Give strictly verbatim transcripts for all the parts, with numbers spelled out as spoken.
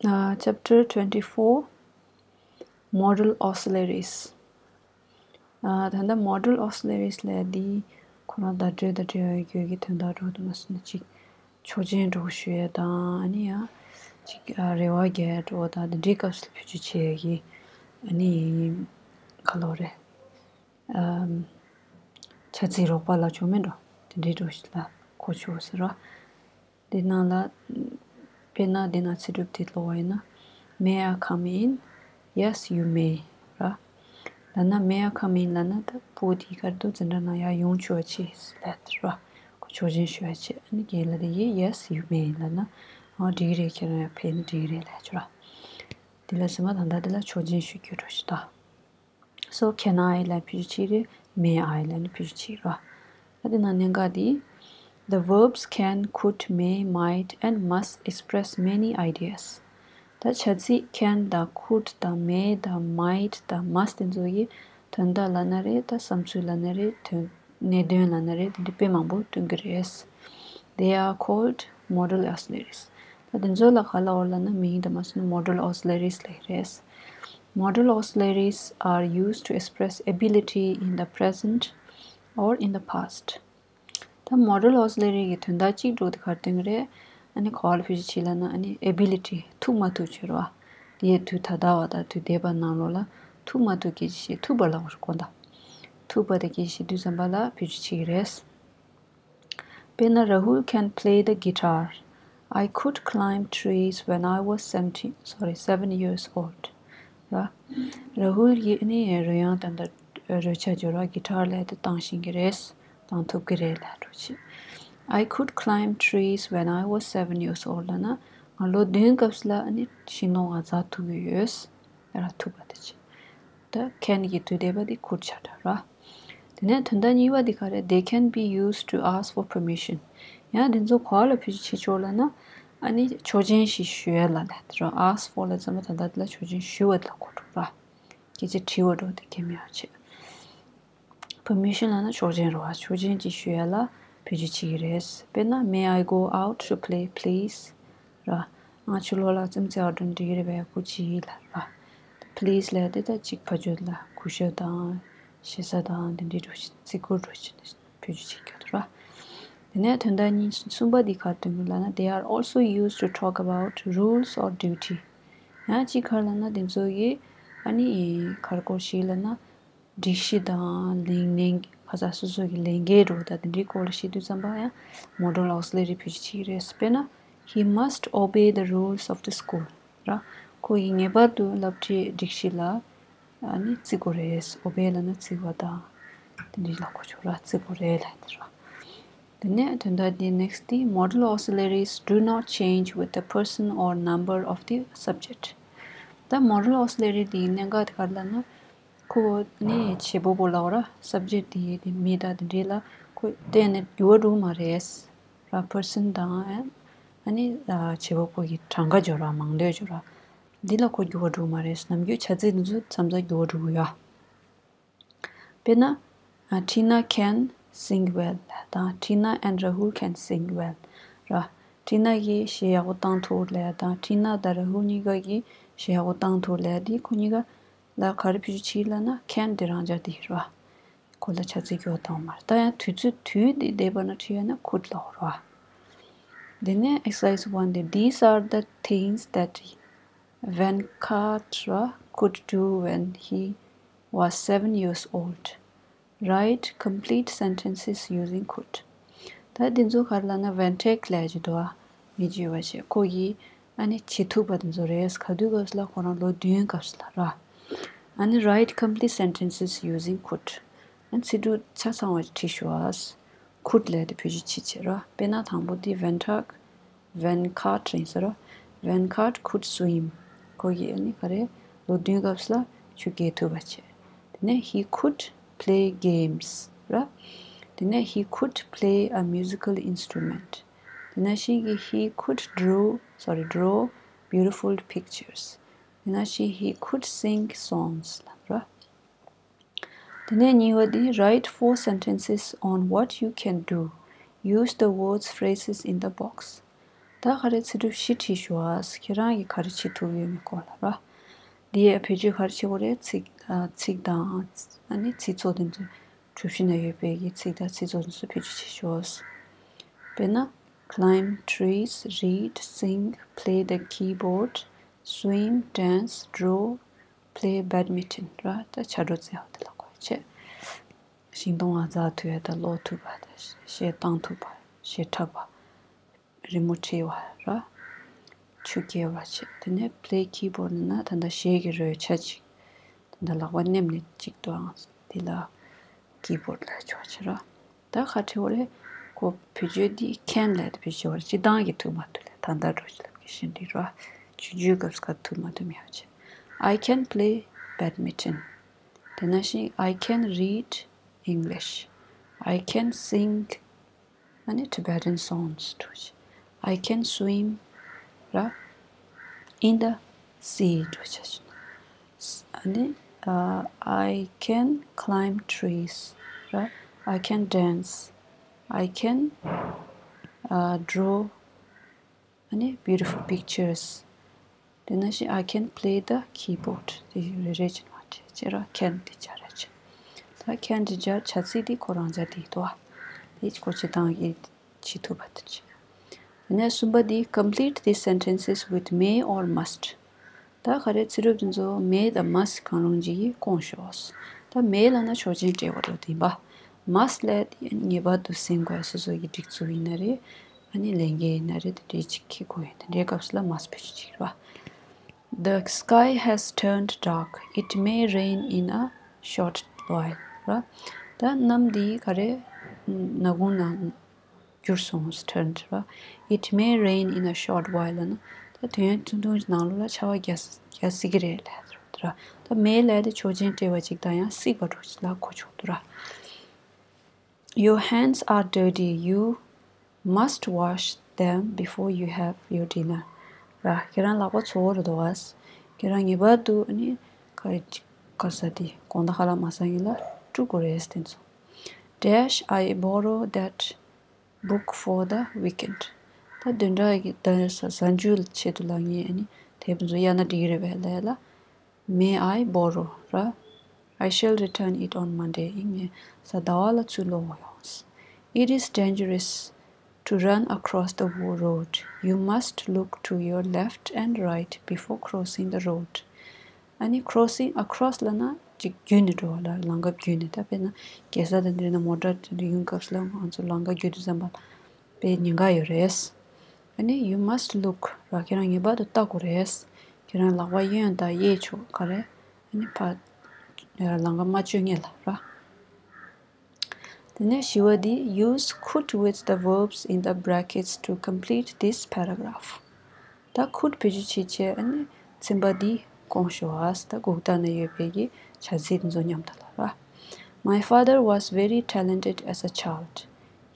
Uh, chapter twenty-four, Modal Auxiliaries. Uh, ད་ལྟ་Modal Auxiliaries ལབ་ཡ་འདི་ཁོ་རང་བརྡ་སྤྲོད་དང་འབྲེལ་བའི་རྒྱུད་ཀྱི་དོན་དག་འགྲོ་འདུག་མ་སོང་ན་ཅིག་ཆོག་མཆན་འགྲོ་ཞུ་ཡ་དང་ཨ་ནི་ཡང་ཅིག་ཨ་རེ་བ་རྒྱག་ཡ་འགྲོ་དང་འདི་འདྲའི་སྐབས་སུ་བེད་སྤྱོད་བྱེད་ཡ་གི་ཨ་ནི་ག་ལབ་རེད། ཨམ། བྱ་ཚིག་རོགས་པ་ལབ་ཆོག་མེད་འགྲོ། དེ་འདྲའི་འགྲོ་ཞིག་ལ་གོ་ཆོག་ཟེར་རོ། དེ་ནང་ལ། དཔེར་ན་དེ་ན་ཚིག་གྲུབ་དེ་ཀློག་པ་ཡིན་ན། May I come in? Yes, you may. ར། ལབ་ན་May I come in? ལབ་ན་ད་ཕྲུ་གུ་དེ་གར་དུ་འཛིན་གྲྭ་ནང་ཡར་ཡོང་ཆོག་པ་ཅིག་ལབ་ར། ཁོ་ཆོག་མཆན་ཞུ་བ་ཅིག་ཨ་ནི་རྒན་ལགས་དེ་གིས་Yes, you may. ལབ་ན། ཨ་འགྲིག་གི་རེད། ཁྱེད་རང་ཡར་ཕེབས་ན་འགྲིག་གི་རེད་ལབ་ཆོག་ར། དེ་ལ་ཟེར་མ་ད་ལྟ་དེ་ལ་ཆོག་མཆན་ཞུ་རྒྱུ་འགྲོ་ཞིག་ད། So can I ལབ་ན་བེད་སྤྱོད་བྱེད་ཀྱི་རེད། May I ལབ་ན་བེད་སྤྱོད་བྱེད་ཀྱི་རེད། ད་དེ་ནང་གནད་འགག་འདི། The verbs can, could, may, might, and must express many ideas. ད་བྱ་ཚིག་can དང་could དང་may དང་might དང་must དེ་ཚོ་ཡིས་དོན་དག་ལབ་ན་རེད། ད་བསམ་ཚུལ་ལབ་ན་རེད། དོན་གནད་དོན་ལབ་ན་རེད། དེ་འདྲ་དཔེ་མང་པོ་སྟོན་གྱི་རེད། They are called modal auxiliaries. ད་དེ་ཚོ་ལ་ག་ལབ་དགོས་ལབ་ན་མིང་དང་མ་སོང་ན་modal auxiliaries ལབ་ཀྱི་རེད། Modal auxiliaries are used to express ability in the present or in the past. ད་modal auxiliary གི་དོན་དག་གཅིག་འགྲོ་དེ་ག་རེ་སྟོན་གྱི་རེད། ཨ་ནི་ག་པར་ལ་བེད་སྤྱོད་བྱེད་ལབ་ན་ཨ་ནི་ability ཐུབ་མ་ཐུབ་བྱེད་རོགས། དེ་ཡི་དུས་ད་ལྟ་བ་དང་དུས་འདས་པ་ནང་ལོགས་ལ་ཐུབ་མ་ཐུབ་སྐད་ཆ་བཤད་ཐུབ་པ་ལབ་དགོས་རེད་གོ་ད། ཐུབ་པ་དང་སྐད་ཆ་བཤད་དུས་ཙམ་པ་ལ་བེད་སྤྱོད་བྱེད་ཀྱི་རེད། དཔེར་ན་Rahul can play the guitar. I could climb trees when I was seventeen, sorry, seven years old. ར། ར་ཧུལ་གྱིས་ནི་རོལ་དབྱངས་དང་འདྲ་རོལ་ཆ་སྦྱོར་བ་གི་ཊར་ལབ་དེ་བཏང་ཤེས་ཀྱི་རེད། བཏང་ཐུབ་ཀྱི་རེད་ལབ་འགྲོ་ཆེ། I could climb trees when I was seven years old. ལབ་ན་ང་ལོ་བདུན་སྐབས་སུ་ལ་ནི་ཤིང་སྡོང་ང་འཛེག་ཐུབ་ཀྱི་ཡོད། ཡ་ར་ཐུབ་པ་དེ་ཆེ། ད་can གི་དུས་འདས་པ་དེ་could ཆགས་འདྲ་ར། དེ་ནས་དོན་དག་གཉིས་པ་དེ་ག་རེ། They can be used to ask for permission. ཡང་དེ་ཚོ་ག་པར་ལ་བེད་སྤྱོད་བྱེད་ཆོག་ལབ་ན། ཨ་ནི་ཆོག་མཆན་ཞིག་ཞུ་ཡ་ལ་ལབ་དེ་ར། ask for ལབ་ཙམ་པ་ད་ལྟ་དེ་ལ་ཆོག་མཆན་ཞུ་བ་དེ་ལ་གོ་འགྲོ་ར། སྐད་ཆ་དྲི་བ་འགྲོ་དེ་གལ་མེད་པ་བྱེད། permission ལབ་ན་ཆོག་མཆན་རེད་བ། ཆོག་མཆན་ཅིག་ཞུ་ཡ་ལ་བེད་སྤྱོད་བྱེད་ཀྱི་རེད། དཔེར་ན། May I go out to play, please? ར། ང་ཕྱི་ལོགས་ལ་རྩེད་མོ་རྩེ་བར་འགྲོ་འདོད་ཀྱི་རེད་པས། སྒུག་ཅིག་ལབ་ར། please ལབ་དེ་ད་ཅིག་ཕར་ཕྱོགས་ལ་སྒུག་ཤོག་དང་། ཞེ་ས་དང་དེ་འདྲའི་འགྲོ་བྱེད་བརྩི་བཀུར་འགྲོ་བྱེད་བེད་སྤྱོད་བྱེད་རྒྱུ་དེ་ར། དེ་ནས་དོན་དག་གཉིས་གསུམ་པ་འདི་ག་རེ་སྟོན་གྱི་ལབ་ན། They are also used to talk about rules or duty. ཡང་གཅིག་ག་རེ་ལབ་ན་དེ་ཚོ་གིས་ཨ་ནི་ག་རེ་སྐོར་ཞིག་ལབ་ན། སྒྲིག་གཞི་དང་ལས་ངན་ཁ་ས་སོ་སོ་གི་ལས་འགན་འགྲོ་དང་དེ་འདྲའི་སྐོར་ལ་བཤད་དུས་ཙམ་པ་ཡང་modal auxiliary བེད་སྤྱོད་བྱེད་ཀྱི་རེད། དཔེར་ན། He must obey the rules of the school. ར། ཁོ་ཡིས་ངེས་པར་དུ་སློབ་གྲྭའི་སྒྲིག་གཞི་ལ་ཨ་ནི་བརྩི་དགོས་རེད། obey ལབ་ན་བརྩི་བ་དང་དེ་འདྲའི་ལ་གོ་ཆོག་ར། བརྩི་དགོས་རེད་ལབ་དེ་ར། དེ་ནས་དོན་དག་འདི་next འདི། Modal auxiliaries do not change with the person or number of the subject. ད་modal auxiliary འདིའི་གནད་འགག་དེ་ག་རེ་ལབ་ན། ཁོ་ནི་བྱེད་པ་པོ་ལབ་དགོས་ར། subject དེ་དེ་མི་དང་དེ་འདྲའི་ལ་ཁོ་གཏན་ནས་འགྱུར་བ་འགྲོ་གི་མ་རེད། ར། person དང་ཨ་ནི་བྱེད་པ་པོ་གི་གྲངས་ཀ་སྦྱོར་བ་མང་འདོད་སྦྱོར་བ། འདི་ལ་ཁོ་འགྱུར་བ་འགྲོ་གི་མ་རེད། ནམ་རྒྱུན་བྱ་ཚིག་འདི་ཚོ་མཚམས་མཚམས་འགྱུར་བ་འགྲོ་གི་ཡོད། དཔེར་ན། Tina can sing well དང་། Tina and Rahul can sing well. ར། ཊི་ན་གིས་གཞས་ཡག་པོ་བཏང་ཐུབ་ལབ་དང་། ཊི་ན་དང་ར་ཧུལ་གཉིས་ཀ་གིས་གཞས་ཡག་པོ་བཏང་ཐུབ་ལབ་དེ་ཁོ་གཉིས་ཀ་ལ་ག་རེ་བེད་སྤྱོད་བྱེད་ལབ་ན་can དེ་རང་འཇགས་དེ་ར། ཁོ་ལ་བྱ་ཚིག་འགྱུར་བ་བཏང་མ་རེད། ད་ཡང་དུས་ཚོད་དུས་དེ་འདས་པ་ན་བྲིས་ཡོད་ན་could ལབ་དགོས་ར། དེ་ནས་exercise one དེ། These are the things that Venkat ར་could do when he was seven years old. Write complete sentences using could. ད་འདི་ཚོ་ག་རེ་ལབ་ན་Venkat ལབ་ཀྱི་འདུག་ཨ། མི་བརྗོད་པ་བྱས། ཁོ་ཡིས་ཨ་ནི་བྱེད་ཐུབ་པ་དེ་ཚོ་རེད། ག་དུས་སྐབས་སུ་ལ། ཁོ་རང་ལོ་བདུན་སྐབས་སུ་ལ་ར། ཨ་ནི་write complete sentences using could. ཨ་ནི་ཚིག་འབྲུ་ཆ་ཚང་བ་བྲིས་ཤོག་ཨ། could ལབ་དེ་བེད་སྤྱོད་བྱེད་བྱེད་ར། དཔེར་ན་དང་པོ་འདི་Venkat Venkat ཡིན་ཟེར་རོ། Venkat could swim. ཁོ་གིས་ཨ་ནི་ག་རེ། ལོ་བདུན་སྐབས་སུ་ལ་ཆུ་རྐྱལ་ཐུབ་པ་བྱས། དེ་ནས་he could play games ར། དེ་ནས་he could play a musical instrument. དེ་ནས་ཤིག་གིས་he could draw, sorry, draw beautiful pictures. དེ་ནས་ཤིག་he could sing songs ལབ་ར། དེ་ནས་གཉིས་པ་འདི། Write four sentences on what you can do. Use the words, phrases in the box. ད་ག་རེ་ཚིག་གྲུབ་བཞི་བྲིས་ཤོག་ཨ། ཁྱེད་རང་གིས་ག་རེ་བྱེད་ཐུབ་ཡོད་མེད་སྐོར་ལ་ར། འདི་ཡི་བེད་སྤྱོད་ག་རེ་བྱེད་དགོས་རེད། ཚིག་ཨ་ཚིག་དང་ཨ་ནི་ཚིག་ཚོགས་དེ་ཚོ་གྲུབ་གཞི་ན་ཡོད་པའི་གི་ཚིག་དང་ཚིག་ཚོགས་དེ་ཚོ་བེད་སྤྱོད་བྱེད་ཤོག་དཔེར་ན། climb trees, read, sing, play the keyboard, swim, dance, draw, play badminton ར། ད་བྱ་སྒྲོ་རྩེ་བ་དེ་ལ་གོ་བྱེད། ཤིང་སྡོང་ང་འཛེག་ཐུབ་ཡ་དང་ཀློག་ཐུབ་པ་དང་གཞས་བཏང་ཐུབ་པ། གཞས་འཁྲབ་པ། རི་མོ་འཁྲིད་པ་ར། ཆུ་རྐྱལ་བ་བྱེད། དེ་ནས་play keyboard ནི་ན་ད་ལྟ་གཞས་ཀྱི་རོལ་ཆ་ཅིག་ད་ལྟ་ལག་པ་མནན་ནས་ཅིག་ཏུའང་དེ་ལ་keyboard ལ་ཆོག་བྱེད་ར། ད་ག་རེ་བྲིས་པ་རེད། ཁོ་བེད་སྤྱོད་འདི་can ལབ་དེ་བེད་སྤྱོད་པ་རེད། སྤྱིར་བཏང་གི་ཐུབ་མ་ཐུབ་ལ་ད་ལྟ་འགྲོ་ཅི་ལབ་ཀྱི་བཞིན་འདི་ར། ཆུང་ཆུང་སྐབས་སུ་ག་ཐུབ་མ་ཐུབ་མེད་པ་བྱེད། I can play badminton. དེ་ནང་བཞིན། I can read English. I can sing ཨ་ནི་Tibetan songs འགྲོ་བྱེད། I can swim ར། in the sea འགྲོ་བྱེད། ཨ་ནི་ཨ་I can climb trees ར། I can dance. I can ཨ་draw ཨ་ནི་beautiful pictures. དེ་ནང་བཞིན། I can play the keyboard. དེ་རེ་རེ་བྱས་ནས་བྲིས་བྱེད་ར། can དེ་སྦྱར་ར་བྱེད། ད་can དེ་སྦྱར་བྱ་ཚིག་དེ་ཁོ་རང་སྦྱར་དེ་འདུག་ཨ། དེ་ཁོ་སྤྱིར་བཏང་གི་བྱེད་ཐུབ་པ་དེ་བྱེད། དེ་ནས་གསུམ་པ་དེ། complete these sentences with may or must. ད་ག་རེ་ཚིག་གྲུབ་དེ་ཚོ་may དང་must གང་རུང་ཅིག་གིས་སྐོང་ཤོག་ད་may ལབ་ན་ཆོག་མཆན་སྤྲད་པ་འགྲོ་དེ་ཡིན་པ། must ལབ་དེ་ངེས་པར་དུ་ཟིན་དགོས། སོ་སོ་གི་སྒྲིག་འཛུགས་ཡིན་ན་རེད། ཨ་ནི་ལས་འགན་ཡིན་ན་རེད། དེ་འདྲའི་ཅིག་འཁྱེར་དགོས་ཡོད། དེ་འདྲའི་སྐབས་སུ་ལ་must བེད་སྤྱོད་བྱེད་ཀྱི་རེད་པ། The sky has turned dark. It may rain in a short while. ར། ད་གནམ་འདི་ག་རེ་ནག་ཁུང་ནང་གྱུར་སོང་། turned ར། It may rain in a short while ལབ་ན་ད་དུས་ཡུན་ཐུང་ཐུང་ནང་ལོགས་ལ་ཆར་པ་རྒྱག་རྒྱག་སྲིད་ཀྱི་རེད་ལབ་ར། ད་may ལབ་དེ་ཆོག་མཆན་སྤྲད་པ་ཅིག་དང་ཡང་སྲིད་པ་འགྲོ་ཅིག་ལ་གོ་ཆོག་འདུག་ར། Your hands are dirty. You must wash them before you have your dinner. ར། ཁྱེད་རང་ལག་པ་ཚོར་འདུག་ཨ། ཁྱེད་རང་ངེས་པར་དུ་ཨ་ནི་ག་རེ་ག་ས་དེ་དགོང་དག་ཁ་ལག་མ་ཟ་སྔོན་ལ་བཀྲུ་དགོས་རེད་དེ་ཚོ། Dash, I borrow that book for the weekend. ད་བདུན་ཕྲག་གི་ད་གཟའ་མཇུག་ཆེད་དུ་ལ་ངས་ཨ་ནི་དེབ་འདི་ཚོ་གཡར་ན་འགྲིག་གི་རེད་པས་ལབ་ལ། May I borrow ར། I shall return it on Monday. ངས་གཟའ་ཟླ་བ་ལ་ཚུར་སློག་ཡོང་། It is dangerous to run across the wo- road. You must look to your left and right before crossing the road. ཨ་ནི་crossing, across ལབ་ན་ཅིག་བརྒྱུད་ནས་འགྲོ་བ་ལ། ལམ་ཁ་བརྒྱུད་ནས། ད་དཔེར་ན་རྒྱལ་ས་དང་འདི་ན་མོ་ཊ་དེ་འདྲ་ཡོང་སྐབས་སུ་ལ་ང་ཚོ་ལམ་ཁ་བརྒྱུད་དུས་ཙམ་པ་ལ་དཔེ་ཉེན་ཁ་ཡོད་རེད། ཨ་ནི་you must look ར། ཁྱེད་རང་ངེས་པར་དུ་ལྟ་དགོས་རེད། ཁྱེད་རང་ལག་པ་གཡོན་དང་གཡས་ཕྱོགས་ག་རེ་ཨ་ནི་ཕར་ལམ་ཁ་མ་བཅོས་སྔོན་ལ་ར། དེ་ནས་བཞི་པ་འདི། Use could with the verbs in the brackets to complete this paragraph. ད་could བེད་སྤྱོད་བྱེད་བྱས་ཨ་ནི་ཚན་པ་འདི་སྐོང་ཤོག་ཨ། ད་གུག་རྟགས་ན་ཡོད་པའི་གི་བྱ་ཚིག་འདི་ཚོ་མཉམ་དུ་ལ་ར། My father was very talented as a child.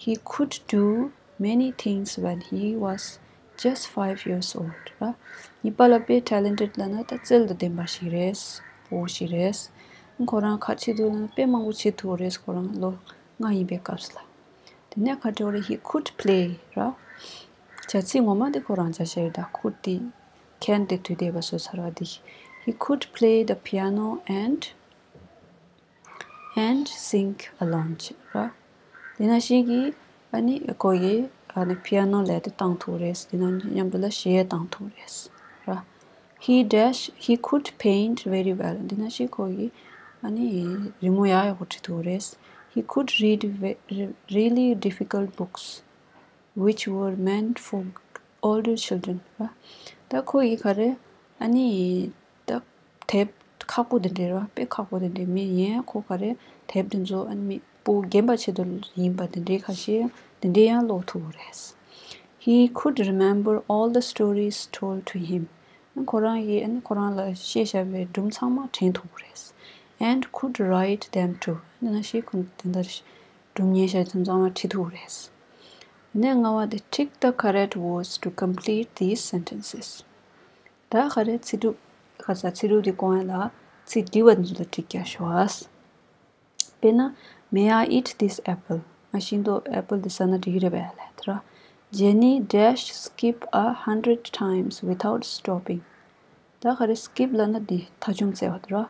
He could do many things when he was just five years old ར། ངའི་པཱ་ལགས་དཔེ་talented ལབ་ན་ད་རྩལ་དང་ལྡན་པ་ཞིག་རེད། སྤོ་བོ་ཞིག་རེད། ཁོ་རང་ག་རེ་བྱེད་ཐུབ་ལབ་ན་དཔེ་མང་པོ་བྱེད་ཐུབ་རེད། ཁོ་རང་ལོ་ལྔ་ཡིན་པའི་སྐབས་སུ་ལ། དེ་ནས་ག་རེ་བྲིས་པ་རེད། He could play ར། བྱ་ཚིག་ངོ་མ་དེ་ཁོ་རང་བྱ་བྱ་ཡོད། ད་could དེ་can དེ་དུས་འདས་པ་བཟོས་ཚར་བ་དེ། He could play the piano and and sing alone བྱེད་ར། དེ་ནང་བཞིན་གྱི་ཨ་ནི་ཁོ་ཡིས་ཨ་ནི་piano ལབ་དེ་བཏང་ཐུབ་རེད། དེ་ནང་མཉམ་དུ་ལ་གཞས་བཏང་ཐུབ་རེད་ར། He dash, he could paint very well. དེ་ནང་བཞིན་ཁོ་ཡིས་ཨ་ནི་རི་མོ་ཡག་ཡག་པོ་བྲི་ཐུབ་རེད། He could read ve- re- really difficult books which were meant for older children ར། ད་ཁོ་ཡིས་ག་རེ་ཨ་ནི་ད་དེབ་ཁག་པོ་དེ་འདྲའི་ར། དཔེ་ཁག་པོ་དེ་འདྲའི་མི་ཡིན་ཡང་ཁོ་ག་རེ་དེབ་དེ་ཚོ་ཨ་ནི་མི་སྤུ་རྒན་པ་ཆེད་དུ་ཡིན་པ་དེ་འདྲའི་ཁ་ཤས་དེ་འདྲའི་ཡང་ཀློག་ཐུབ་རེད། He could remember all the stories told to him. ཁོ་རང་གིས་ཨ་ནི་ཁོ་རང་ལ་བཤད་བཞག་པའི་སྒྲུང་ཚང་མ་དྲན་ཐུབ་རེད། And could write them too. ཨ་ནི་ནང་བཞིན་ཁོ་དེ་འདྲ་སྒྲུང་ཉན་བཞག་དེ་ཚང་མ་བྲིས་ཐུབ་རེད། དེ་ནས་ལྔ་པ་དེ། Tick the correct words to complete these sentences. ད་ག་རེ་ཚིག་གྲུབ་ག་ས་ཚིག་གྲུབ་དེ་སྐོང་ཡ་ལ་ཚིག་འདི་བ་འདི་ཚོ་ལ་ཊིག་རྒྱག་ཤོག་ཨ། དཔེར་ན། May I eat this apple? ང་ཤིང་ཏོག་apple འདི་ཟ་ན་འགྲིག་གི་རེད་པས་ལབ་དེ་ར། Jenny dash skip a hundred times without stopping. ད་ག་རེ་skip ལབ་ན་འདི་ཐག་ཆོད་བཙལ་བ་དེ་ར།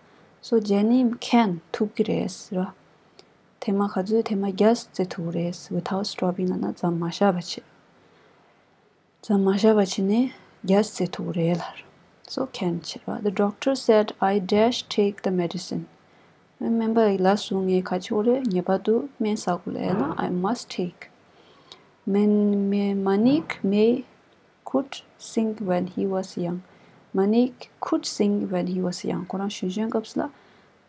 So Jenny can ཐུབ་ཀྱི་རེད་ར། ཐེངས་མ་ག་ཚོད་ཐེངས་མ་བརྒྱ་བརྩེ་ཐུབ་རེད། Without stopping ལབ་ན་མཚམས་མ་བཞག་པ་བྱས། མཚམས་མ་བཞག་པ་བྱས་ནས་བརྒྱ་བརྩེ་ཐུབ་རེད་ལབ། So can བྱས་ར། The doctor said I dash take the medicine. སྨན་པ་ཡིས་ལབ་སོང་ངས་ག་བྱེད་དགོས་རེད། ངེས་པར་དུ་སྨན་ཟ་དགོས་ལབ་ན། I must take. Manik may could sing when he was young. Manik could sing when he was young. ཁོ་རང་གཞོན་གཞོན་སྐབས་སུ་ལ་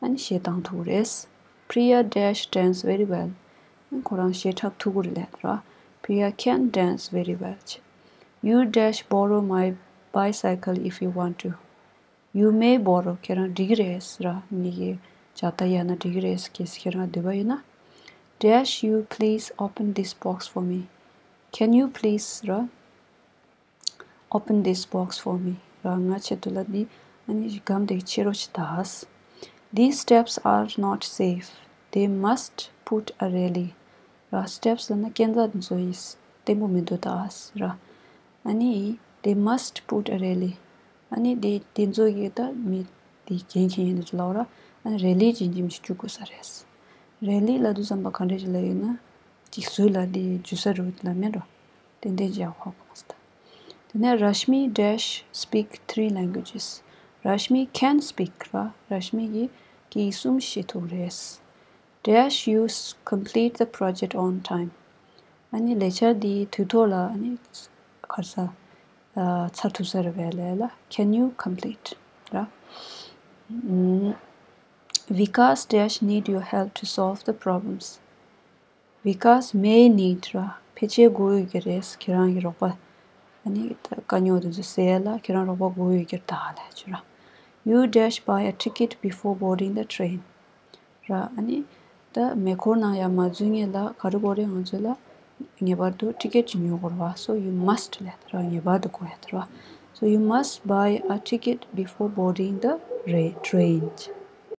ཨ་ནི་གཞས་བཏང་ཐུབ་རེད། Priya dash dance very well. ཁོ་རང་གཞས་འཁྲབ་ཐུབ་ཀྱི་རེད་ལབ་ར། Priya can dance very well. You dash borrow my bicycle if you want to. You may borrow. ཁྱེད་རང་འགྲིག་གི་རེད་ར། ངེད་ཀྱི་ཇ་རྟ་གཡར་ན་འགྲིག་གི་རེད། གལ་སྲིད་ཁྱེད་རང་འདོད་པ་ཡོད་ན། Dash you please open this box for me. Can you please ར། Open this box for me. ར་ང་ཆེད་དུ་ལ་འདི་ཨ་ནི་སྒམ་དེ་ཕྱེ་རོགས་བྱེད་དང་། These steps are not safe. They must put a railing. ར་steps ལབ་ན་སྐས་འཛེག་འདི་ཚོ་ཡིས་བརྟན་པོ་མི་འདུག་ད་ར། ཨ་ནི་they must put a railing. ཨ་ནི་དེ་དེ་ཚོ་ཡིས་ད་མི་དེ་འགན་འཁྱེར་མཁན་དེ་ཚོ་ལབ་ར། ཨ་ནི་railing ཅིག་འཇིམ་ཞིག་བཅུག་དགོས་ས་རེད། Railing ལབ་དུས་ཙམ་པ་ག་འདྲ་ཞིག་ལབ་ཡོད་ན། ཅིག་ཟུར་ལ་དེ་འཇུ་ས་རུ་ལ་མེད་འགྲོ། ཏན་ཏན་ཅིག་ཡག་པོ་ཧ་གོ་མ་སོང་ད། དེ་ནས་Rashmi dash speak three languages. Rashmi can speak ར། Rashmi གིས་སྐད་ཡིག་གསུམ་ཤེས་ཐུབ་རེད། Dash you s- complete the project on time. ཨ་ནི་ལས་འཆར་འདི་དུས་ཐོག་ལ་ཨ་ནི་ག་རེ་ཟ། ཨ་ཚར་ཐུབ་ས་རེད་པས་ལབ་ལ། Can you complete ར། ཨམ། Vikas dash need your help to solve the problems. Vikas may need ར། ཕལ་ཆེར་དགོས་ཡོད་ཀྱི་རེད། ཁྱེད་རང་གི་རོགས་པ། ཨ་ནི་ད་དཀའ་རྙོག་དེ་ཚོ་སེལ་ཡ་ལ་ཁྱེད་རང་རོགས་པ་དགོས་ཡོད་ཀྱི་རེད་ད་ལབ་ཀྱི་ར། You dash buy a ticket before boarding the train. ར། ཨ་ནི་ད་མེ་འཁོར་ནང་ཡར་མ་འཛུལ་སྔོན་ལ་ག་རེ་དགོས་རེད། ང་ཚོ་ལ་ངེས་པར་དུ་ཊི་ཀེ་ཊི་ཅིག་ཉོ་དགོས་རེད་པ། So you must ལབ་ཡ་དེ་ར། ངེས་པར་དུ་དགོས་ཡ་དེ་ར། So you must buy a ticket before boarding the ra- train.